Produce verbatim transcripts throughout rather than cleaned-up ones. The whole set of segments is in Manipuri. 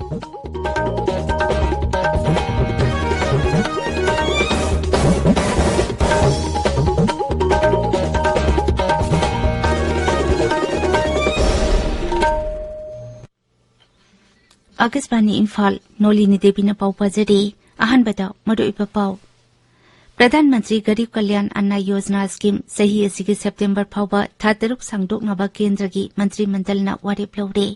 ꯑꯥꯀꯥꯁꯕꯥꯅꯤ ꯏꯝꯐꯥꯜ, ꯅꯣꯂꯤꯅꯤ ꯗꯦꯕꯤꯅ ꯄꯥꯎ ꯄꯥꯖꯔꯤ꯫ ꯑꯍꯥꯟꯕꯗ ꯃꯔꯨꯑꯣꯏꯕ ꯄꯥꯎ꯫ ꯄ꯭ꯔꯙꯥꯟ ꯃꯟꯇ꯭ꯔꯤ ꯒꯔꯤꯕ ꯀꯜꯌꯥꯟ ꯑꯟꯅ ꯌꯣꯖꯅꯥ ꯁ꯭ꯀꯤꯝ ꯆꯍꯤ ꯑꯁꯤꯒꯤ ꯁꯦꯞꯇꯦꯝꯕꯔ ꯐꯥꯎꯕ ꯊꯥ ꯇꯔꯨꯛ ꯁꯥꯡꯗꯣꯛꯅꯕ ꯀꯦꯟꯗ꯭ꯔꯒꯤ ꯃꯟꯇ꯭ꯔꯤ ꯃꯟꯗꯜꯅ ꯋꯥꯔꯦꯞ ꯂꯧꯔꯦ꯫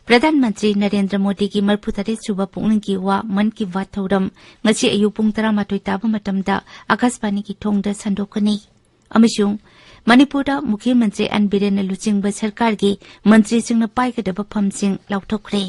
ꯄ꯭ꯔꯙꯥꯟ ꯃꯟꯇ꯭ꯔꯤ ꯅꯔꯦꯟꯗ꯭ꯔ ꯃꯣꯗꯤꯒꯤ ꯃꯔꯤꯐꯨꯇꯔꯦꯠ ꯁꯨꯕ ꯄꯨꯛꯅꯤꯡꯒꯤ ꯋꯥ ꯃꯟ ꯀꯤ ꯕꯥꯠ ꯊꯧꯔꯝ ꯉꯁꯤ ꯑꯌꯨꯛ ꯄꯨꯡ ꯇꯔꯥꯃꯥꯊꯣꯏ ꯇꯥꯕ ꯃꯇꯝꯗ ꯑꯥꯀꯥꯁꯕꯥꯅꯤꯒꯤ ꯊꯣꯡꯗ ꯁꯟꯗꯣꯛꯀꯅꯤ꯫ ꯑꯃꯁꯨꯡ ꯃꯅꯤꯄꯨꯔꯗ ꯃꯨꯈ꯭ꯌ ꯃꯟꯇ꯭ꯔꯤ ꯑꯦꯟ ꯕꯤꯔꯦꯟꯅ ꯂꯨꯆꯤꯡꯕ ꯁꯔꯀꯥꯔꯒꯤ ꯃꯟꯇ꯭ꯔꯤꯁꯤꯡꯅ ꯄꯥꯏꯒꯗꯕ ꯐꯝꯁꯤꯡ ꯂꯥꯎꯊꯣꯛꯈ꯭ꯔꯦ꯫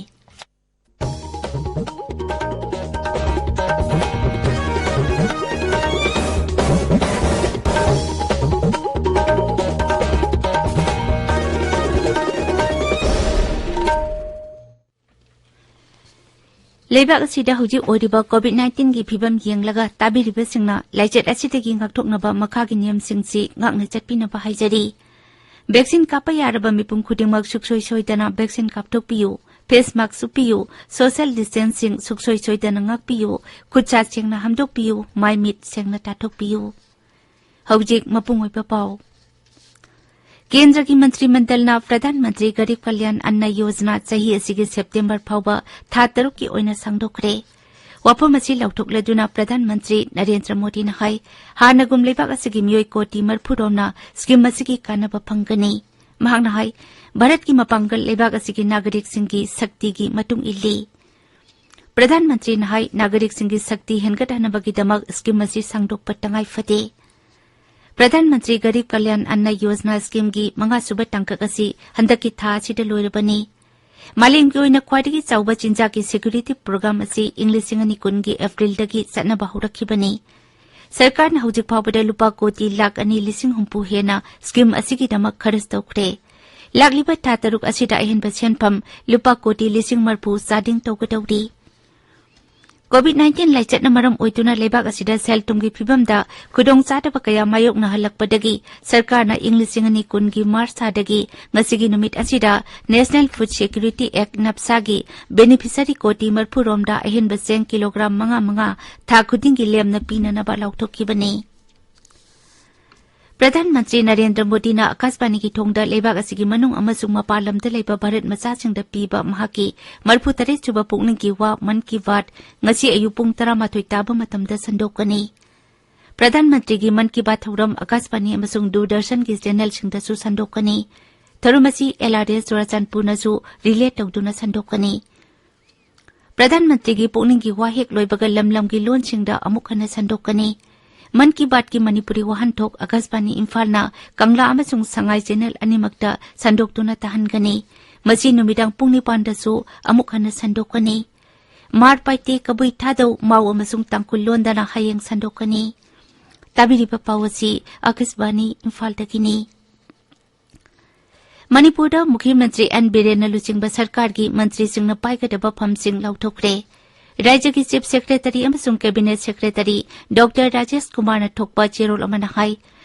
ꯂꯩꯕꯥꯛ ꯑꯁꯤꯗ ꯍꯧꯖꯤꯛ ꯑꯣꯏꯔꯤꯕ ꯀꯣꯚꯤꯗ ꯅꯥꯏꯟꯇꯤꯟꯒꯤ ꯐꯤꯚꯝ ꯌꯦꯡꯂꯒ ꯇꯥꯕꯤꯔꯤꯕꯁꯤꯡꯅ ꯂꯥꯏꯆꯠ ꯑꯁꯤꯗꯒꯤ ꯉꯥꯛꯊꯣꯛꯅꯕ ꯃꯈꯥꯒꯤ ꯅꯤꯌꯝꯁꯤꯡꯁꯤ ꯉꯥꯛꯅ ꯆꯠꯄꯤꯅꯕ ꯍꯥꯏꯖꯔꯤ꯫ ꯚꯦꯛꯁꯤꯟ ꯀꯥꯞꯄ ꯌꯥꯔꯕ ꯃꯤꯄꯨꯝ ꯈꯨꯗꯤꯡꯃꯛ ꯁꯨꯡꯁꯣꯏ ꯁꯣꯏꯗꯅ ꯚꯦꯛꯁꯤꯟ ꯀꯥꯞꯊꯣꯛꯄꯤꯌꯨ, ꯐꯦꯁ ꯃꯥꯛꯁ ꯎꯞꯄꯤꯌꯨ, ꯁꯣꯁꯤꯌꯦꯜ ꯗꯤꯁꯇꯦꯟꯁꯤꯡ ꯁꯨꯡꯁꯣꯏ ꯁꯣꯏꯗꯅ ꯉꯥꯛꯄꯤꯌꯨ, ꯈꯨꯠ ꯁꯥ ꯁꯦꯡꯅ ꯍꯥꯝꯗꯣꯛꯄꯤꯌꯨ, ꯃꯥꯏ ꯃꯤꯠ ꯁꯦꯡꯅ ꯇꯥꯊꯣꯛꯄꯤꯌꯨ꯫ ꯍꯧꯖꯤꯛ ꯃꯄꯨꯡ ꯑꯣꯏꯕ ꯄꯥꯎ꯫ ꯀꯦꯟꯗ꯭ꯔꯒꯤ ꯃꯟꯇ꯭ꯔꯤ ꯃꯟꯗꯜꯅ ꯄ꯭ꯔꯙꯥꯟ ꯃꯟꯇ꯭ꯔꯤ ꯒꯔꯤꯕ ꯀꯜꯌꯥꯟ ꯑꯟꯅ ꯌꯣꯖꯅꯥ ꯆꯍꯤ ꯑꯁꯤꯒꯤ ꯁꯦꯞꯇꯦꯝꯕꯔ ꯐꯥꯎꯕ ꯊꯥ ꯇꯔꯨꯛꯀꯤ ꯑꯣꯏꯅ ꯁꯥꯡꯗꯣꯛꯈ꯭ꯔꯦ꯫ ꯋꯥꯐꯝ ꯑꯁꯤ ꯂꯥꯎꯊꯣꯛꯂꯗꯨꯅ ꯄ꯭ꯔꯙꯥꯟ ꯃꯟꯇ꯭ꯔꯤ ꯅꯔꯦꯟꯗ꯭ꯔ ꯃꯣꯗꯤꯅ ꯍꯥꯏ, ꯍꯥꯟꯅꯒꯨꯝ ꯂꯩꯕꯥꯛ ꯑꯁꯤꯒꯤ ꯃꯤꯑꯣꯏ ꯀꯣꯇꯤ ꯃꯔꯤꯐꯨ ꯔꯣꯝꯅ ꯁ꯭ꯀꯤꯝ ꯑꯁꯤꯒꯤ ꯀꯥꯟꯅꯕ ꯐꯪꯒꯅꯤ꯫ ꯃꯍꯥꯛꯅ ꯍꯥꯏ, ꯚꯥꯔꯠꯀꯤ ꯃꯄꯥꯡꯒꯜ ꯂꯩꯕꯥꯛ ꯑꯁꯤꯒꯤ ꯅꯥꯒꯔꯤꯛꯁꯤꯡꯒꯤ ꯁꯛꯇꯤꯒꯤ ꯃꯇꯨꯡ ꯏꯜꯂꯤ꯫ ꯄ꯭ꯔꯙꯥꯟ ꯃꯟꯇ꯭ꯔꯤꯅ ꯍꯥꯏ, ꯅꯥꯒꯔꯤꯛꯁꯤꯡꯒꯤ ꯁꯛꯇꯤ ꯍꯦꯟꯒꯠꯍꯟꯅꯕꯒꯤꯗꯃꯛ ꯁ꯭ꯀꯤꯝ ꯑꯁꯤ ꯁꯥꯡꯗꯣꯛꯄ ꯇꯉꯥꯏ ꯐꯗꯦ꯫ ꯄ꯭ꯔꯙꯥꯟ ꯃꯟꯇ꯭ꯔꯤ ꯒꯔꯤꯕ ꯀꯜꯌꯥꯟ ꯑꯟꯅ ꯌꯣꯖꯅꯥ ꯁ꯭ꯀꯤꯝꯒꯤ ꯃꯉꯥꯁꯨꯕ ꯇꯥꯡꯀꯛ ꯑꯁꯤ ꯍꯟꯗꯛꯀꯤ ꯊꯥ ꯑꯁꯤꯗ ꯂꯣꯏꯔꯕꯅꯤ꯫ ꯃꯥꯂꯦꯝꯒꯤ ꯑꯣꯏꯅ ꯈ꯭ꯋꯥꯏꯗꯒꯤ ꯆꯥꯎꯕ ꯆꯤꯟꯖꯥꯛꯀꯤ ꯁꯦꯀ꯭ꯌꯨꯔꯤꯇꯤ ꯄ꯭ꯔꯣꯒ꯭ꯔꯥꯝ ꯑꯁꯤ ꯏꯪ ꯂꯤꯁꯤꯡ ꯑꯅꯤ ꯀꯨꯟꯒꯤ ꯑꯦꯄ꯭ꯔꯤꯜꯗꯒꯤ ꯆꯠꯅꯕ ꯍꯧꯔꯛꯈꯤꯕꯅꯤ꯫ ꯁꯔꯀꯥꯔꯅ ꯍꯧꯖꯤꯛ ꯐꯥꯎꯕꯗ ꯂꯨꯄꯥ ꯀꯣꯇꯤ ꯂꯥꯈ ꯑꯅꯤ ꯂꯤꯁꯤꯡ ꯍꯨꯝꯐꯨ ꯍꯦꯟꯅ ꯁ꯭ꯀꯤꯝ ꯑꯁꯤꯒꯤꯗꯃꯛ ꯈꯔꯆ ꯇꯧꯈ꯭ꯔꯦ꯫ ꯂꯥꯛꯂꯤꯕ ꯊꯥ ꯇꯔꯨꯛ ꯑꯁꯤꯗ ꯑꯍꯦꯟꯕ ꯁꯦꯟꯐꯝ ꯂꯨꯄꯥ ꯀꯣꯇꯤ ꯂꯤꯁꯤꯡ ꯃꯔꯤꯐꯨ ꯆꯥꯗꯤꯡ ꯇꯧꯒꯗꯧꯔꯤ꯫ COVID nineteen ꯂꯥꯏꯆꯠꯅ ꯃꯔꯝ ꯑꯣꯏꯗꯨꯅ ꯂꯩꯕꯥꯛ ꯑꯁꯤꯗ ꯁꯦꯜ ꯊꯨꯝꯒꯤ ꯐꯤꯕꯝꯗ ꯈꯨꯗꯣꯡꯆꯥꯗꯕ ꯀꯌꯥ ꯃꯥꯌꯣꯛꯅꯍꯜꯂꯛꯄꯗꯒꯤ ꯁꯔꯀꯥꯔꯅ ꯏꯪ ꯂꯤꯁꯤꯡ ꯑꯅꯤ ꯀꯨꯟꯒꯤ ꯃꯥꯔꯆ ꯊꯥꯗꯒꯤ ꯉꯁꯤꯒꯤ ꯅꯨꯃꯤꯠ ꯑꯁꯤꯗ National Food Security Act, ꯅꯞꯁꯥꯒꯤ ꯕꯦꯅꯤꯐꯤꯁꯔꯤ ꯀꯣꯇꯤ ꯃꯔꯤꯐꯨ ꯔꯣꯝꯗ ꯑꯍꯦꯟꯕ ꯆꯦꯡ ꯀꯤꯂꯣꯒ꯭ꯔꯥꯝ ꯃꯉꯥ ꯃꯉꯥ ꯊꯥ ꯈꯨꯗꯤꯡꯒꯤ ꯂꯦꯝꯅ ꯄꯤꯅꯅꯕ ꯂꯥꯎꯊꯣꯛꯈꯤꯕꯅꯤ꯫ ꯄ꯭ꯔꯙꯥꯟ ꯃꯟꯇ꯭ꯔꯤ ꯅꯔꯦꯟꯗ꯭ꯔ ꯃꯣꯗꯤꯅ ꯑꯀꯥꯁꯕꯥꯅꯤꯒꯤ ꯊꯣꯡꯗ ꯂꯩꯕꯥꯛ ꯑꯁꯤꯒꯤ ꯃꯅꯨꯡ ꯑꯃꯁꯨꯡ ꯃꯄꯥꯟ ꯂꯝꯗ ꯂꯩꯕ ꯚꯥꯔꯠ ꯃꯆꯥꯁꯤꯡꯗ ꯄꯤꯕ ꯃꯍꯥꯛꯀꯤ ꯃꯔꯤꯐꯨ ꯇꯔꯦꯠ ꯁꯨꯕ ꯄꯨꯛꯅꯤꯡꯒꯤ ꯋꯥ ꯃꯟ ꯀꯤ ꯕꯥꯠ ꯉꯁꯤ ꯑꯌꯨꯛ ꯄꯨꯡ ꯇꯔꯥꯃꯥꯊꯣꯏ ꯇꯥꯕ ꯃꯇꯝꯗ ꯁꯟꯗꯣꯛꯀꯅꯤ꯫ ꯄ꯭ꯔꯙꯥꯟ ꯃꯟꯇ꯭ꯔꯤꯒꯤ ꯃꯟ ꯀꯤ ꯕꯥꯠ ꯊꯧꯔꯝ ꯑꯀꯥꯁꯕꯥꯅꯤ ꯑꯃꯁꯨꯡ ꯗꯨꯔꯗꯔꯁꯟꯒꯤ ꯆꯦꯅꯦꯜꯁꯤꯡꯗꯁꯨ ꯁꯟꯗꯣꯛꯀꯅꯤ꯫ ꯊꯧꯔꯝ ꯑꯁꯤ L R S ꯆꯨꯔꯥꯆꯥꯟꯄꯨꯔꯅꯁꯨ ꯔꯤꯂꯦ ꯇꯧꯗꯨꯅ ꯁꯟꯗꯣꯛꯀꯅꯤ꯫ ꯄ꯭ꯔꯙꯥꯟ ꯃꯟꯇ꯭ꯔꯤꯒꯤ ꯄꯨꯛꯅꯤꯡꯒꯤ ꯋꯥ ꯍꯦꯛ ꯂꯣꯏꯕꯒ ꯂꯝ ꯂꯝꯒꯤ ꯂꯣꯟꯁꯤꯡꯗ ꯑꯃꯨꯛ ꯍꯟꯅ ꯁꯟꯗꯣꯛꯀꯅꯤ꯫ ꯃꯟ ꯀꯤ ꯕꯥꯠꯀꯤ ꯃꯅꯤꯄꯨꯔꯤ ꯋꯥꯍꯟꯊꯣꯛ ꯑꯀꯥꯁꯕꯥꯅꯤ ꯏꯝꯐꯥꯜꯅ ꯀꯪꯂꯥ ꯑꯃꯁꯨꯡ ꯁꯉꯥꯏ ꯆꯦꯅꯦꯜ ꯑꯅꯤꯃꯛꯇ ꯁꯟꯗꯣꯛꯇꯨꯅ ꯇꯥꯍꯟꯒꯅꯤ꯫ ꯃꯁꯤ ꯅꯨꯃꯤꯗꯥꯡ ꯄꯨꯡ ꯅꯤꯄꯥꯟꯗꯁꯨ ꯑꯃꯨꯛ ꯍꯟꯅ ꯁꯟꯗꯣꯛꯀꯅꯤ꯫ ꯃꯥꯔ ꯄꯥꯏꯇꯦ ꯀꯕꯨꯏ ꯊꯥꯗꯧ ꯃꯥꯎ ꯑꯃꯁꯨꯡ ꯇꯥꯡꯈꯨꯜ ꯂꯣꯟꯗꯅ ꯍꯌꯦꯡ ꯁꯟꯗꯣꯛꯀꯅꯤ꯫ ꯇꯥꯕꯤꯔꯤꯕ ꯄꯥꯎ ꯑꯁꯤ ꯑꯀꯥꯁꯕꯥꯅꯤ ꯏꯝꯐꯥꯜꯗꯒꯤꯅꯤ꯫ ꯃꯅꯤꯄꯨꯔꯗ ꯃꯨꯈ꯭ꯌ ꯃꯟꯇ꯭ꯔꯤ ꯑꯦꯟ ꯕꯤꯔꯦꯟꯅ ꯂꯨꯆꯤꯡꯕ ꯁꯔꯀꯥꯔꯒꯤ ꯃꯟꯇ꯭ꯔꯤꯁꯤꯡꯅ ꯄꯥꯏꯒꯗꯕ ꯐꯝꯁꯤꯡ ꯂꯥꯎꯊꯣꯛꯈ꯭ꯔꯦ꯫ ꯔꯥꯖ꯭ꯌꯒꯤ ꯆꯤꯐ ꯁꯦꯀ꯭ꯔꯦꯇꯔꯤ ꯑꯃꯁꯨꯡ ꯀꯦꯕꯤꯅꯦꯠ ꯁꯦꯀ꯭ꯔꯦꯇꯔꯤ ꯗꯣꯛꯇꯔ ꯔꯥꯖꯦꯁ ꯀꯨꯃꯥꯔꯅ ꯊꯣꯛꯄ ꯆꯦꯔꯣꯜ ꯑꯃꯅ ꯍꯥꯏ,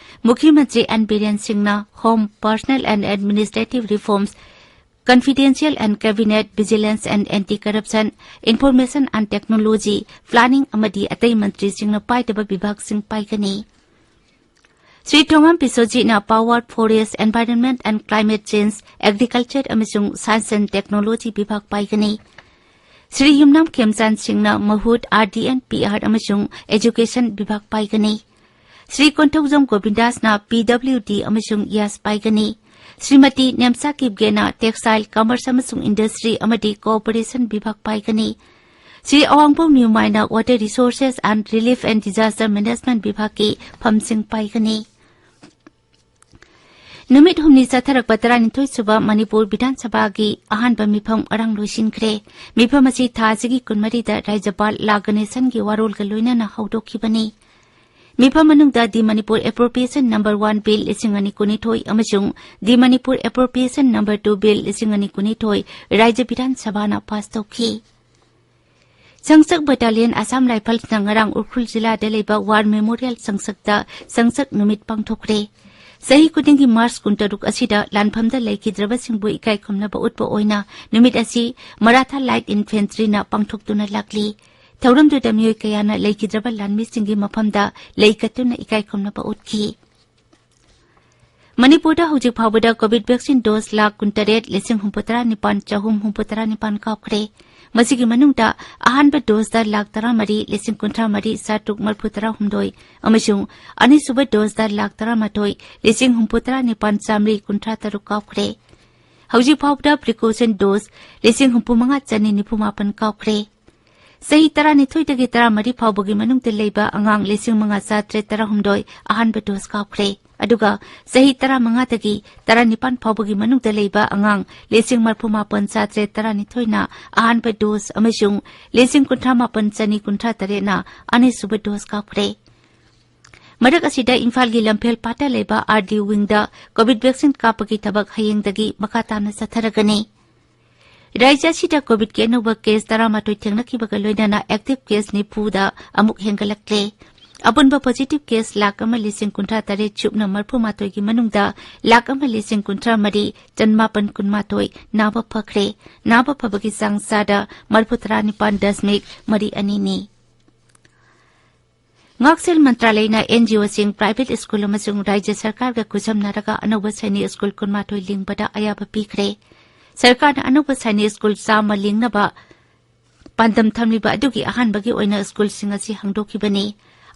ꯃꯨꯈ꯭ꯌ ꯃꯟꯇ꯭ꯔꯤ ꯑꯦꯟ ꯕꯤꯔꯦꯟ ꯁꯤꯡꯅ Home, Personal and Administrative Reforms, Confidential and Cabinet, Vigilance and Anti-Corruption, Information and Technology, Planning ꯑꯃꯗꯤ ꯑꯇꯩ ꯃꯟꯇ꯭ꯔꯤꯁꯤꯡꯅ ꯄꯥꯏꯗꯕ ꯕꯤꯚꯥꯒꯁꯤꯡ ꯄꯥꯏꯒꯅꯤ꯫ ꯁ꯭ꯔꯤ ꯊꯣꯉꯥꯝ ꯕꯤꯁ꯭ꯋꯖꯤꯠꯅ Power, Forest, Environment and Climate Change, Agriculture ꯑꯃꯁꯨꯡ Science and Technology ꯕꯤꯚꯥꯒ ꯄꯥꯏꯒꯅꯤ꯫ ꯁ꯭ꯔꯤ ꯌꯨꯝꯅꯥꯝ ꯈꯦꯝꯆꯥꯟ ꯁꯤꯡꯅ ꯃꯍꯨꯠ, R D and P R ꯑꯃꯁꯨꯡ Education ꯕꯤꯚꯥꯒ ꯄꯥꯏꯒꯅꯤ꯫ Shri Konthoujam ꯒꯣꯕꯤꯟꯗꯥꯁꯅ P W D ꯑꯃꯁꯨꯡ ꯌꯥꯁ ꯄꯥꯏꯒꯅꯤ꯫ ꯁ꯭ꯔꯤꯃꯇꯤ ꯅꯦꯝꯁꯥ ꯀꯤꯞꯒꯦꯅ Textile, Commerce ꯑꯃꯁꯨꯡ Industry ꯑꯃꯗꯤ Cooperation ꯕꯤꯚꯥꯒ ꯄꯥꯏꯒꯅꯤ꯫ Shri ꯑꯋꯥꯡꯕꯧ ꯅ꯭ꯌꯨꯃꯥꯏꯅ Water Resources and Relief and Disaster Management ꯕꯤꯚꯥꯒꯀꯤ ꯐꯝꯁꯤꯡ ꯄꯥꯏꯒꯅꯤ꯫ ꯅꯨꯃꯤꯠ ꯍꯨꯝꯅꯤ ꯆꯠꯊꯔꯛꯄ ꯇꯔꯥꯅꯤꯊꯣꯏ ꯁꯨꯕ ꯃꯅꯤꯄꯨꯔ ꯕꯤꯙꯥꯟ ꯁꯚꯥꯒꯤ ꯑꯍꯥꯟꯕ ꯃꯤꯐꯝ ꯉꯔꯥꯡ ꯂꯣꯏꯁꯤꯟꯈ꯭ꯔꯦ꯫ ꯃꯤꯐꯝ ꯑꯁꯤ ꯊꯥ ꯑꯁꯤꯒꯤ ꯀꯨꯟꯃꯔꯤꯗ ꯔꯥꯖ꯭ꯌꯄꯥꯜ ꯂꯥ ꯒꯅꯦꯁꯟꯒꯤ ꯋꯥꯔꯣꯜꯒ ꯂꯣꯏꯅꯅ ꯍꯧꯗꯣꯛꯈꯤꯕꯅꯤ꯫ ꯃꯤꯐꯝ ꯃꯅꯨꯡꯗ The Manipur Appropriation Number One Bill ꯂꯤꯁꯤꯡ ꯑꯅꯤ ꯀꯨꯟꯅꯤꯊꯣꯏ ꯑꯃꯁꯨꯡ The Manipur Appropriation Number Two Bill ꯂꯤꯁꯤꯡ ꯑꯅꯤ ꯀꯨꯟꯅꯤꯊꯣꯏ ꯔꯥꯖ꯭ꯌ ꯕꯤꯙꯥꯟ ꯁꯚꯥꯅ ꯄꯥꯁ ꯇꯧꯈꯤ꯫ ꯁꯪꯁꯛ ꯕꯠꯇꯥꯂꯤꯌꯟ ꯑꯁꯥꯝ ꯔꯥꯏꯐꯜꯁꯅ ꯉꯔꯥꯡ ꯎꯈ꯭ꯔꯨꯜ ꯖꯤꯂꯥꯗ ꯂꯩꯕ ꯋꯥꯔ ꯃꯦꯃꯣꯔꯤꯌꯦꯜ ꯁꯪꯁꯛꯇ ꯁꯪꯁꯛ ꯅꯨꯃꯤꯠ ꯄꯥꯡꯊꯣꯛꯈ꯭ꯔꯦ꯫ ꯆꯍꯤ ꯈꯨꯗꯤꯡꯒꯤ ꯃꯥꯔꯆ ꯀꯨꯟꯇꯔꯨꯛ ꯑꯁꯤꯗ ꯂꯥꯟꯐꯝꯗ ꯂꯩꯈꯤꯗ꯭ꯔꯕꯁꯤꯡꯕꯨ ꯏꯀꯥꯏ ꯈꯨꯝꯅꯕ ꯎꯠꯄ ꯑꯣꯏꯅ ꯅꯨꯃꯤꯠ ꯑꯁꯤ ꯃꯔꯥꯊꯥ ꯂꯥꯏꯠ ꯏꯟꯐꯦꯟꯇ꯭ꯔꯤꯅ ꯄꯥꯡꯊꯣꯛꯇꯨꯅ ꯂꯥꯛꯂꯤ꯫ ꯊꯧꯔꯝꯗꯨꯗ ꯃꯤꯑꯣꯏ ꯀꯌꯥꯅ ꯂꯩꯈꯤꯗ꯭ꯔꯕ ꯂꯥꯟꯃꯤꯁꯤꯡꯒꯤ ꯃꯐꯝꯗ ꯂꯩ ꯀꯠꯇꯨꯅ ꯏꯀꯥꯏ ꯈꯨꯝꯅꯕ ꯎꯠꯈꯤ꯫ ꯃꯅꯤꯄꯨꯔꯗ ꯍꯧꯖꯤꯛ ꯐꯥꯎꯕꯗ ꯀꯣꯚꯤꯗ ꯚꯦꯛꯁꯤꯟ ꯗꯣꯁ ꯂꯥꯈ ꯀꯨꯟꯇꯔꯦꯠ ꯂꯤꯁꯤꯡ ꯍꯨꯝꯐꯨꯇꯔꯥ ꯅꯤꯄꯥꯟ ꯆꯍꯨꯝ ꯍꯨꯝꯐꯨꯇꯔꯥ ꯅꯤꯄꯥꯟ ꯀꯥꯞꯈ꯭ꯔꯦ꯫ ꯃꯁꯤꯒꯤ ꯃꯅꯨꯡꯗ ꯑꯍꯥꯟꯕ ꯗꯣꯁꯇ ꯂꯥꯈ ꯇꯔꯥꯃꯔꯤ ꯂꯤꯁꯤꯡ ꯀꯨꯟꯊ꯭ꯔꯥ ꯃꯔꯤ ꯆꯥꯇ꯭ꯔꯨꯛ ꯃꯔꯤꯐꯨꯇꯔꯥ ꯍꯨꯝꯗꯣꯏ ꯑꯃꯁꯨꯡ ꯑꯅꯤꯁꯨꯕ ꯗꯣꯁꯇ ꯂꯥꯈ ꯇꯔꯥꯃꯥꯊꯣꯏ ꯂꯤꯁꯤꯡ ꯍꯨꯝꯐꯨꯇꯔꯥ ꯅꯤꯄꯥꯟ ꯆꯥꯃꯔꯤ ꯀꯨꯟꯊ꯭ꯔꯥ ꯇꯔꯨꯛ ꯀꯥꯞꯈ꯭ꯔꯦ꯫ ꯍꯧꯖꯤꯛ ꯐꯥꯎꯕꯗ ꯄ꯭ꯔꯤꯀꯣꯁꯟ ꯗꯣꯁ ꯂꯤꯁꯤꯡ ꯍꯨꯝꯐꯨ ꯃꯉꯥ ꯆꯅꯤ ꯅꯤꯐꯨ ꯃꯥꯄꯟ ꯀꯥꯞꯈ꯭ꯔꯦ꯫ ꯆꯍꯤ ꯇꯔꯥꯅꯤꯊꯣꯏꯗꯒꯤ ꯇꯔꯥꯃꯔꯤ ꯐꯥꯎꯕꯒꯤ ꯃꯅꯨꯡꯗ ꯂꯩꯕ ꯑꯉꯥꯡ ꯂꯤꯁꯤꯡ ꯃꯉꯥ ꯆꯥꯇ꯭ꯔꯦꯠ ꯇꯔꯥꯍꯨꯝꯗꯣꯏ ꯑꯍꯥꯟꯕ ꯗꯣꯁ ꯀꯥꯞꯈ꯭ꯔꯦ꯫ ꯑꯗꯨꯒ ꯆꯍꯤ ꯇꯔꯥꯃꯉꯥꯗꯒꯤ ꯇꯔꯥꯅꯤꯄꯥꯟ ꯐꯥꯎꯕꯒꯤ ꯃꯅꯨꯡꯗ ꯂꯩꯕ ꯑꯉꯥꯡ ꯂꯤꯁꯤꯡ ꯃꯔꯤꯐꯨ ꯃꯥꯄꯟ ꯆꯥꯇ꯭ꯔꯦꯠ ꯇꯔꯥꯅꯤꯊꯣꯏꯅ ꯑꯍꯥꯟꯕ ꯗꯣꯁ ꯑꯃꯁꯨꯡ ꯂꯤꯁꯤꯡ ꯀꯨꯟꯊ꯭ꯔꯥ ꯃꯥꯄꯟ ꯆꯅꯤ ꯀꯨꯟꯊ꯭ꯔꯥ ꯇꯔꯦꯠꯅ ꯑꯅꯤꯁꯨꯕ ꯗꯣꯁ ꯀꯥꯞꯈ꯭ꯔꯦ꯫ ꯃꯔꯛ ꯑꯁꯤꯗ ꯏꯝꯐꯥꯜꯒꯤ ꯂꯝꯐꯦꯜ ꯄꯥꯠꯇ ꯂꯩꯕ ꯑꯥꯔ ꯗꯤ ꯋꯤꯡꯗ ꯀꯣꯚꯤꯗ ꯚꯦꯛꯁꯤꯟ ꯀꯥꯞꯄꯒꯤ ꯊꯕꯛ ꯍꯌꯦꯡꯗꯒꯤ ꯃꯈꯥ ꯇꯥꯅ ꯆꯠꯊꯔꯒꯅꯤ꯫ ꯔꯥꯖ꯭ꯌ ꯑꯁꯤꯗ ꯀꯣꯚꯤꯗꯀꯤ ꯑꯅꯧꯕ ꯀꯦꯁ ꯇꯔꯥꯃꯥꯊꯣꯏ ꯊꯦꯡꯅꯈꯤꯕꯒ ꯂꯣꯏꯅꯅ ꯑꯦꯛꯇꯤꯚ ꯀꯦꯁ ꯅꯤꯐꯨꯗ ꯑꯃꯨꯛ ꯍꯦꯟꯒꯠꯂꯛꯂꯦ꯫ ꯑꯄꯨꯟꯕ ꯄꯣꯖꯤꯇꯤꯚ ꯀꯦꯁ ꯂꯥꯈ ꯑꯃ ꯂꯤꯁꯤꯡ ꯀꯨꯟꯊ꯭ꯔꯥ ꯇꯔꯦꯠ ꯁꯨꯞꯅ ꯃꯔꯤꯐꯨ ꯃꯥꯊꯣꯏꯒꯤ ꯃꯅꯨꯡꯗ ꯂꯥꯈ ꯑꯃ ꯂꯤꯁꯤꯡ ꯀꯨꯟꯊ꯭ꯔꯥ ꯃꯔꯤ ꯆꯃꯥꯄꯟ ꯀꯨꯟꯃꯥꯊꯣꯏ ꯅꯥꯕ ꯐꯈ꯭ꯔꯦ꯫ ꯅꯥꯕ ꯐꯕꯒꯤ ꯆꯥꯡ ꯆꯥꯗ ꯃꯔꯤꯐꯨ ꯇꯔꯥ ꯅꯤꯄꯥꯟ ꯗꯁꯃꯤꯛ ꯃꯔꯤ ꯑꯅꯤꯅꯤ꯫ ꯉꯥꯛꯁꯦꯜ ꯃꯟꯇ꯭ꯔꯥꯂꯌꯅ ꯑꯦꯟ ꯖꯤ ꯑꯣꯁꯤꯡ, ꯄ꯭ꯔꯥꯏꯚꯦꯠ ꯁ꯭ꯀꯨꯜ ꯑꯃꯁꯨꯡ ꯔꯥꯖ꯭ꯌ ꯁꯔꯀꯥꯔꯒ ꯈꯨꯠꯁꯝꯅꯔꯒ ꯑꯅꯧꯕ ꯁꯥꯏꯅꯤꯛ ꯁ꯭ꯀꯨꯜ ꯀꯨꯟꯃꯥꯊꯣꯏ ꯂꯤꯡꯕꯗ ꯑꯌꯥꯕ ꯄꯤꯈ꯭ꯔꯦ꯫ ꯁꯔꯀꯥꯔꯅ ꯑꯅꯧꯕ ꯁꯥꯏꯅꯤꯛ ꯁ꯭ꯀꯨꯜ ꯆꯥꯝꯃ ꯂꯤꯡꯅꯕ ꯄꯥꯟꯗꯝ ꯊꯝꯂꯤꯕ ꯑꯗꯨꯒꯤ ꯑꯍꯥꯟꯕꯒꯤ ꯑꯣꯏꯅ ꯁ꯭ꯀꯨꯜꯁꯤꯡ ꯑꯁꯤ ꯍꯥꯡꯗꯣꯛꯈꯤꯕꯅꯤ꯫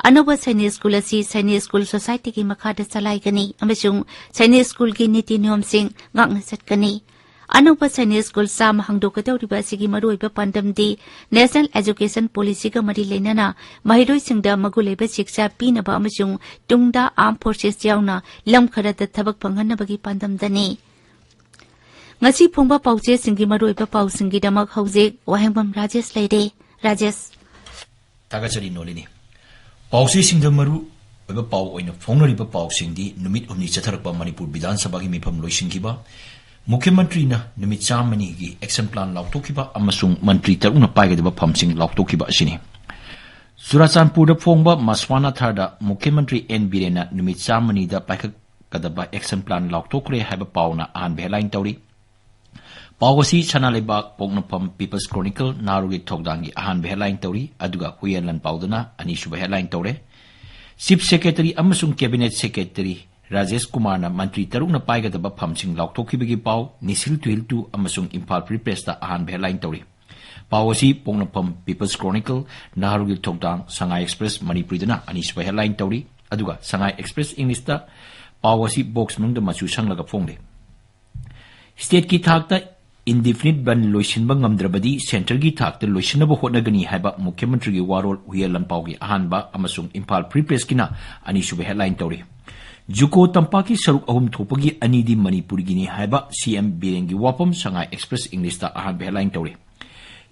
ꯑꯅꯧꯕ ꯁꯥꯏꯅꯤꯛ ꯁ꯭ꯀꯨꯜ ꯑꯁꯤ ꯁꯥꯏꯅꯤꯛ ꯁ꯭ꯀꯨꯜ ꯁꯣꯁꯥꯏꯇꯤꯒꯤ ꯃꯈꯥꯗ ꯆꯂꯥꯏꯒꯅꯤ ꯑꯃꯁꯨꯡ ꯁꯥꯏꯅꯤꯛ ꯁ꯭ꯀꯨꯜꯒꯤ ꯅꯤꯇꯤ ꯅꯤꯌꯣꯝꯁꯤꯡ ꯉꯥꯛꯅ ꯆꯠꯀꯅꯤ꯫ ꯑꯅꯧꯕ ꯁꯥꯏꯅꯤꯛ ꯁ꯭ꯀꯨꯜ ꯆꯥꯝꯃ ꯍꯥꯡꯗꯣꯛꯀꯗꯧꯔꯤꯕ ꯑꯁꯤꯒꯤ ꯃꯔꯨꯑꯣꯏꯕ ꯄꯥꯟꯗꯝꯗꯤ ꯅꯦꯁꯅꯦꯜ ꯑꯦꯖꯨꯀꯦꯁꯟ ꯄꯣꯂꯤꯁꯤꯒ ꯃꯔꯤ ꯂꯩꯅꯅ ꯃꯍꯩꯔꯣꯏꯁꯤꯡꯗ ꯃꯒꯨꯟ ꯂꯩꯕ ꯁꯤꯛꯁꯥ ꯄꯤꯅꯕ ꯑꯃꯁꯨꯡ ꯇꯨꯡꯗ ꯑꯥꯔꯝ ꯐꯣꯔꯁꯦꯁ ꯌꯥꯎꯅ ꯂꯝ ꯈꯔꯗ ꯊꯕꯛ ꯐꯪꯍꯟꯅꯕꯒꯤ ꯄꯥꯟꯗꯝꯗꯅꯤ꯫ ꯉꯁꯤ ꯐꯣꯡꯕ ꯄꯥꯎꯆꯦꯁꯤꯡꯒꯤ ꯃꯔꯨꯑꯣꯏꯕ ꯄꯥꯎꯁꯤꯡꯒꯤꯗꯃꯛ ꯍꯧꯖꯤꯛ ꯋꯥꯍꯦꯡꯕꯝ ꯔꯥꯖꯦꯁ ꯂꯩꯔꯦ꯫ ꯔꯥꯖꯦꯁ꯫ ꯊꯥꯒꯠꯆꯔꯤ ꯅꯣꯂꯤꯅꯤ꯫ ꯄꯥꯎꯆꯦꯁꯤꯡꯗ ꯃꯔꯨ ꯑꯣꯏꯕ ꯄꯥꯎ ꯑꯣꯏꯅ ꯐꯣꯡꯅꯔꯤꯕ ꯄꯥꯎꯁꯤꯡꯗꯤ ꯅꯨꯃꯤꯠ ꯍꯨꯝꯅꯤ ꯆꯠꯊꯔꯛꯄ ꯃꯅꯤꯄꯨꯔ ꯕꯤꯙꯥꯟ ꯁꯚꯥꯒꯤ ꯃꯤꯐꯝ ꯂꯣꯏꯁꯤꯟꯈꯤꯕ, ꯃꯨꯈ꯭ꯌ ꯃꯟꯇ꯭ꯔꯤꯅ ꯅꯨꯃꯤꯠ ꯆꯥꯝꯃꯅꯤꯒꯤ action plan ꯂꯥꯎꯊꯣꯛꯈꯤꯕ ꯑꯃꯁꯨꯡ ꯃꯟꯇ꯭ꯔꯤ ꯇꯔꯨꯛꯅ ꯄꯥꯏꯒꯗꯕ ꯐꯝꯁꯤꯡ ꯂꯥꯎꯊꯣꯛꯈꯤꯕ ꯑꯁꯤꯅꯤ꯫ ꯆꯨꯔꯥꯆꯥꯟꯄꯨꯔꯗ ꯐꯣꯡꯕ ꯃꯁ꯭ꯋꯥꯅꯥꯊꯥꯔꯗ ꯃꯨꯈ꯭ꯌ ꯃꯟꯇ꯭ꯔꯤ ꯑꯦꯟ ꯕꯤꯔꯦꯟꯅ ꯅꯨꯃꯤꯠ ꯆꯥꯝꯃꯅꯤꯗ ꯄꯥꯏꯈꯠꯀꯗꯕ action plan ꯂꯥꯎꯊꯣꯛꯈ꯭ꯔꯦ ꯍꯥꯏꯕ ꯄꯥꯎꯅ ꯑꯍꯥꯟꯕ headline ꯇꯧꯔꯤ꯫ ꯄꯥꯎ ꯑꯁꯤ ꯁꯅꯥ ꯂꯩꯕꯥꯛ, ꯄꯣꯛꯅꯐꯝ, People's Chronicle, ꯅꯥꯔꯨꯒꯤ ꯊꯧꯗꯥꯡꯒꯤ ꯑꯍꯥꯟꯕ headline ꯇꯧꯔꯤ, ꯑꯗꯨꯒ ꯍꯨꯏꯌꯦꯟ ꯂꯥꯟꯄꯥꯎꯗꯅ ꯑꯅꯤꯁꯨꯕ headline ꯇꯧꯔꯦ꯫ Chief Secretary ꯑꯃꯁꯨꯡ Cabinet Secretary ꯔꯥꯖꯦꯁ ꯀꯨꯃꯥꯔꯅ ꯃꯟꯇ꯭ꯔꯤ ꯇꯔꯨꯛꯅ ꯄꯥꯏꯒꯗꯕ ꯐꯝꯁꯤꯡ ꯂꯥꯎꯊꯣꯛꯈꯤꯕꯒꯤ ꯄꯥꯎ ꯅꯤꯁꯤꯜ ꯇꯨꯍꯤꯜꯇꯨ ꯑꯃꯁꯨꯡ ꯏꯝꯐꯥꯜ ꯐ꯭ꯔꯤ ꯄ꯭ꯔꯦꯁꯇ ꯑꯍꯥꯟꯕ headline ꯇꯧꯔꯤ꯫ ꯄꯥꯎ ꯑꯁꯤ ꯄꯣꯛꯅꯐꯝ, People's Chronicle, ꯅꯍꯥꯔꯨꯒꯤ ꯊꯧꯗꯥꯡ, ꯁꯉꯥꯏ ꯑꯦꯛꯁꯄ꯭ꯔꯦꯁ ꯃꯅꯤꯄꯨꯔꯤꯗꯅ ꯑꯅꯤꯁꯨꯕ headline ꯇꯧꯔꯤ, ꯑꯗꯨꯒ ꯁꯉꯥꯏ ꯑꯦꯛꯁꯄ꯭ꯔꯦꯁ ꯏꯪꯂꯤꯁꯇ ꯄꯥꯎ ꯑꯁꯤ box ꯃꯅꯨꯡꯗ ꯃꯆꯨ ꯁꯪꯂꯒ ꯐꯣꯡꯂꯤ꯫ Stateꯀꯤ ꯊꯥꯛꯇ indefinite ꯕꯟ ꯂꯣꯏꯁꯤꯟꯕ ꯉꯝꯗ꯭ꯔꯕꯗꯤ centreꯒꯤ ꯊꯥꯛꯇ ꯂꯣꯏꯁꯤꯟꯅꯕ ꯍꯣꯠꯅꯒꯅꯤ ꯍꯥꯏꯕ ꯃꯨꯈ꯭ꯌ ꯃꯟꯇ꯭ꯔꯤꯒꯤ ꯋꯥꯔꯣꯜ ꯍꯨꯏꯌꯦꯟ ꯂꯥꯟꯄꯥꯎꯒꯤ ꯑꯍꯥꯟꯕ ꯑꯃꯁꯨꯡ ꯏꯝꯐꯥꯜ ꯐ꯭ꯔꯤ ꯄ꯭ꯔꯦꯁꯀꯤꯅ ꯑꯅꯤꯁꯨꯕ headline ꯇꯧꯔꯤ꯫ ꯖꯨꯀꯣ ꯇꯝꯄꯥꯛꯀꯤ ꯁꯔꯨꯛ ꯑꯍꯨꯝ ꯊꯣꯛꯄꯒꯤ ꯑꯅꯤꯗꯤ ꯃꯅꯤꯄꯨꯔꯒꯤꯅꯤ ꯍꯥꯏꯕ ꯁꯤ ꯑꯦꯝ ꯕꯤꯔꯦꯟꯒꯤ ꯋꯥꯐꯝ ꯁꯉꯥꯏ ꯑꯦꯛꯁꯄ꯭ꯔꯦꯁ ꯏꯪꯂꯤꯁꯇ ꯑꯍꯥꯟꯕ headline ꯇꯧꯔꯤ꯫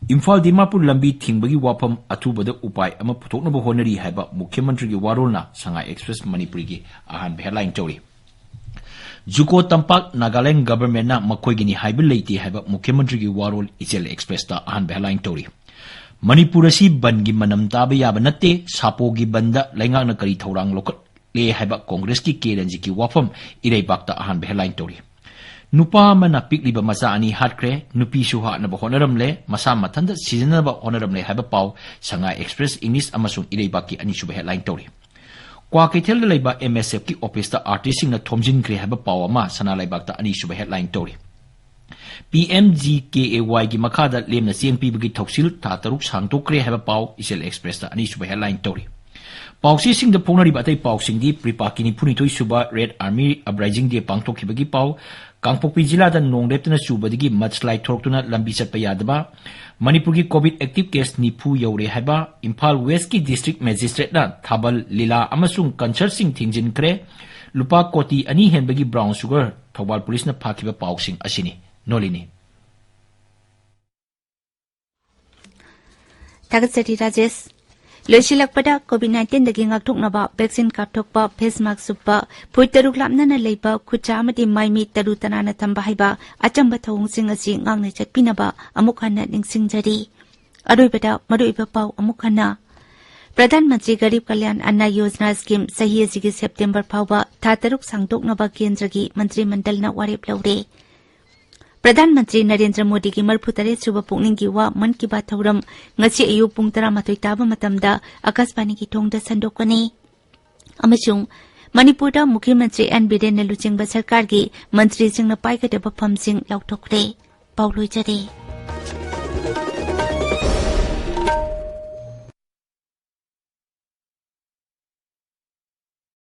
ꯏꯝꯐꯥꯜ ꯗꯤꯃꯥꯄꯨꯔ ꯂꯝꯕꯤ ꯊꯤꯡꯕꯒꯤ ꯋꯥꯐꯝ ꯑꯊꯨꯕꯗ ꯎꯄꯥꯏ ꯑꯃ ꯄꯨꯊꯣꯛꯅꯕ ꯍꯣꯠꯅꯔꯤ ꯍꯥꯏꯕ ꯃꯨꯈ꯭ꯌ ꯃꯟꯇ꯭ꯔꯤꯒꯤ ꯋꯥꯔꯣꯜꯅ ꯁꯉꯥꯏ ꯑꯦꯛꯁꯄ꯭ꯔꯦꯁ ꯃꯅꯤꯄꯨꯔꯤꯒꯤ ꯑꯍꯥꯟꯕ headline ꯇꯧꯔꯤ꯫ ꯖꯨꯀꯣ ꯇꯝꯄꯥꯛ ꯅꯥꯒꯥꯂꯦꯟ ꯒꯚꯔꯟꯃꯦꯟꯠꯅ ꯃꯈꯣꯏꯒꯤꯅꯤ ꯍꯥꯏꯕ ꯂꯩꯇꯦ ꯍꯥꯏꯕ ꯃꯨꯈ꯭ꯌ ꯃꯟꯇ꯭ꯔꯤꯒꯤ ꯋꯥꯔꯣꯜ ꯏꯆꯦꯜ ꯑꯦꯛꯁꯄ꯭ꯔꯦꯁꯇ ꯑꯍꯥꯟꯕ headline ꯇꯧꯔꯤ꯫ ꯃꯅꯤꯄꯨꯔ ꯑꯁꯤ ꯕꯟꯒꯤ ꯃꯅꯝ ꯇꯥꯕ ꯌꯥꯕ ꯅꯠꯇꯦ, ꯁꯥꯄꯣꯒꯤ ꯕꯟꯗ ꯂꯩꯉꯥꯛꯅ ꯀꯔꯤ ꯊꯧꯔꯥꯡ ꯂꯧꯈꯠꯂꯦ ꯍꯥꯏꯕ ꯀꯣꯡꯒ꯭ꯔꯦꯁꯀꯤ ꯀꯦ ꯔꯟꯖꯤꯠꯀꯤ ꯋꯥꯐꯝ ꯏꯔꯩꯕꯥꯛꯇ ꯑꯍꯥꯟꯕ headline ꯇꯧꯔꯤ꯫ ꯅꯨꯄꯥ ꯑꯃꯅ ꯄꯤꯛꯂꯤꯕ ꯃꯆꯥ ꯑꯅꯤ ꯍꯥꯠꯈ꯭ꯔꯦ, ꯅꯨꯄꯤꯁꯨ ꯍꯥꯠꯅꯕ ꯍꯣꯠꯅꯔꯝꯂꯦ, ꯃꯁꯥ ꯃꯊꯟꯇ ꯁꯤꯖꯤꯟꯅꯕ ꯍꯣꯠꯅꯔꯝꯂꯦ ꯍꯥꯏꯕ ꯄꯥꯎ ꯁꯉꯥꯏ ꯑꯦꯛꯁꯄ꯭ꯔꯦꯁ ꯏꯪꯂꯤꯁ ꯑꯃꯁꯨꯡ ꯏꯔꯩꯕꯥꯛꯀꯤ ꯑꯅꯤꯁꯨꯕ headline ꯇꯧꯔꯤ꯫ ꯀ꯭ꯋꯥꯀꯩꯊꯦꯜꯗ ꯂꯩꯕ ꯑꯦꯝ ꯑꯦꯁ ꯑꯦꯐꯀꯤ ꯑꯣꯐꯤꯁꯇ ꯑꯥꯔꯇꯤꯁꯁꯤꯡꯅ ꯊꯣꯝꯖꯤꯟꯈ꯭ꯔꯦ ꯍꯥꯏꯕ ꯄꯥꯎ ꯑꯃ ꯁꯅꯥ ꯂꯩꯕꯥꯛꯇ ꯑꯅꯤꯁꯨꯕ headline ꯇꯧꯔꯤ꯫ P M G K A ꯋꯥꯏꯒꯤ ꯃꯈꯥꯗ ꯂꯦꯝꯅ ꯆꯦꯡ ꯄꯤꯕꯒꯤ ꯊꯧꯁꯤꯜ ꯊꯥ ꯇꯔꯨꯛ ꯁꯥꯡꯗꯣꯛꯈ꯭ꯔꯦ ꯍꯥꯏꯕ ꯄꯥꯎ ꯏꯆꯦꯜ ꯑꯦꯛꯁꯄ꯭ꯔꯦꯁꯇ ꯑꯅꯤꯁꯨꯕ headline ꯇꯧꯔꯤ꯫ ꯄꯥꯎꯆꯦꯁꯤꯡꯗ ꯐꯣꯡꯅꯔꯤꯕ ꯑꯇꯩ ꯄꯥꯎꯁꯤꯡꯗꯤ ꯄ꯭ꯔꯤꯄꯥꯛꯀꯤ ꯅꯤꯐꯨꯅꯤꯊꯣꯏ ꯁꯨꯕ ꯔꯦꯗ ꯑꯥꯔꯃꯤ ꯑꯞꯔꯥꯏꯖꯤꯡ ꯗꯦ ꯄꯥꯡꯊꯣꯛꯈꯤꯕꯒꯤ ꯄꯥꯎ, ꯀꯥꯡꯄꯣꯛꯄꯤ ꯖꯤꯂꯥꯗ ꯅꯣꯡ ꯂꯦꯞꯇꯅ ꯆꯨꯕꯗꯒꯤ mudslide ꯊꯣꯔꯛꯇꯨꯅ ꯂꯝꯕꯤ ꯆꯠꯄ ꯌꯥꯗꯕ, ꯃꯅꯤꯄꯨꯔꯒꯤ ꯀꯣꯚꯤꯗ ꯑꯦꯛꯇꯤꯚ ꯀꯦꯁ ꯅꯤꯐꯨ ꯌꯧꯔꯦ ꯍꯥꯏꯕ, ꯏꯝꯐꯥꯜ ꯋꯦꯁꯀꯤ ꯗꯤꯁꯇ꯭ꯔꯤꯛ ꯃꯦꯖꯤꯁꯇ꯭ꯔꯦꯠꯅ ꯊꯥꯕꯜ, ꯂꯤꯂꯥ ꯑꯃꯁꯨꯡ ꯀꯟꯁꯔꯠꯁꯤꯡ ꯊꯤꯡꯖꯤꯟꯈ꯭ꯔꯦ, ꯂꯨꯄꯥ ꯀꯣꯇꯤ ꯑꯅꯤ ꯍꯦꯟꯕꯒꯤ ꯕ꯭ꯔꯥꯎꯟ ꯁꯨꯒꯔ ꯊꯧꯕꯥꯜ ꯄꯨꯂꯤꯁꯅ ꯐꯥꯈꯤꯕ ꯄꯥꯎꯁꯤꯡ ꯑꯁꯤꯅꯤ꯫ ꯅꯣꯂꯤꯅꯤ꯫ ꯊꯥꯒꯠꯆꯔꯤ ꯔꯥꯖꯦꯁ꯫ ꯂꯣꯏꯁꯤꯜꯂꯛꯄꯗ, ꯀꯣꯚꯤꯗ ꯅꯥꯏꯟꯇꯤꯟꯗꯒꯤ ꯉꯥꯛꯊꯣꯛꯅꯕ ꯚꯦꯛꯁꯤꯟ ꯀꯥꯞꯊꯣꯛꯄ, ꯐꯦꯁ ꯃꯥꯛꯁ ꯎꯞꯄ, ꯐꯨꯠ ꯇꯔꯨꯛ ꯂꯥꯞꯅꯅ ꯂꯩꯕ, ꯈꯨꯠꯁꯥ ꯑꯃꯗꯤ ꯃꯥꯏ ꯃꯤꯠ ꯇꯔꯨ ꯇꯅꯥꯟꯅ ꯊꯝꯕ ꯍꯥꯏꯕ ꯑꯆꯝꯕ ꯊꯧꯑꯣꯡꯁꯤꯡ ꯑꯁꯤ ꯉꯥꯛꯅ ꯆꯠꯄꯤꯅꯕ ꯑꯃꯨꯛ ꯍꯟꯅ ꯅꯤꯡꯁꯤꯡꯖꯔꯤ꯫ ꯑꯔꯣꯏꯕꯗ ꯃꯔꯨꯑꯣꯏꯕ ꯄꯥꯎ ꯑꯃꯨꯛ ꯍꯟꯅ꯫ ꯄ꯭ꯔꯙꯥꯟ ꯃꯟꯇ꯭ꯔꯤ ꯒꯔꯤꯕ ꯀꯂꯌꯥꯟ ꯑꯟꯅ ꯌꯣꯖꯅꯥ ꯁ꯭ꯀꯤꯝ ꯆꯍꯤ ꯑꯁꯤꯒꯤ ꯁꯦꯞꯇꯦꯝꯕꯔ ꯐꯥꯎꯕ ꯊꯥ ꯇꯔꯨꯛ ꯁꯥꯡꯗꯣꯛꯅꯕ ꯀꯦꯟꯗ꯭ꯔꯒꯤ ꯃꯟꯇ꯭ꯔꯤ ꯃꯟꯗꯜꯅ ꯋꯥꯔꯦꯞ ꯂꯧꯔꯦ꯫ ꯄ꯭ꯔꯙꯥꯟ ꯃꯟꯇ꯭ꯔꯤ ꯅꯔꯦꯟꯗ꯭ꯔ ꯃꯣꯗꯤꯒꯤ ꯃꯔꯤꯐꯨ ꯇꯔꯦꯠ ꯁꯨꯕ ꯄꯨꯛꯅꯤꯡꯒꯤ ꯋꯥ ꯃꯟ ꯀꯤ ꯕꯥꯠ ꯊꯧꯔꯝ ꯉꯁꯤ ꯑꯌꯨꯛ ꯄꯨꯡ ꯇꯔꯥꯃꯥꯊꯣꯏ ꯇꯥꯕ ꯃꯇꯝꯗ ꯑꯀꯥꯁꯕꯥꯅꯤꯒꯤ ꯊꯣꯡꯗ ꯁꯟꯗꯣꯛꯀꯅꯤ꯫ ꯑꯃꯁꯨꯡ ꯃꯅꯤꯄꯨꯔꯗ ꯃꯨꯈ꯭ꯌ ꯃꯟꯇ꯭ꯔꯤ ꯑꯦꯟ ꯕꯤꯔꯦꯟꯅ ꯂꯨꯆꯤꯡꯕ ꯁꯔꯀꯥꯔꯒꯤ ꯃꯟꯇ꯭ꯔꯤꯁꯤꯡꯅ ꯄꯥꯏꯒꯗꯕ ꯐꯝꯁꯤꯡ ꯂꯥꯎꯊꯣꯛꯈ꯭ꯔꯦ꯫ ꯄꯥꯎ ꯂꯣꯏꯖꯔꯦ꯫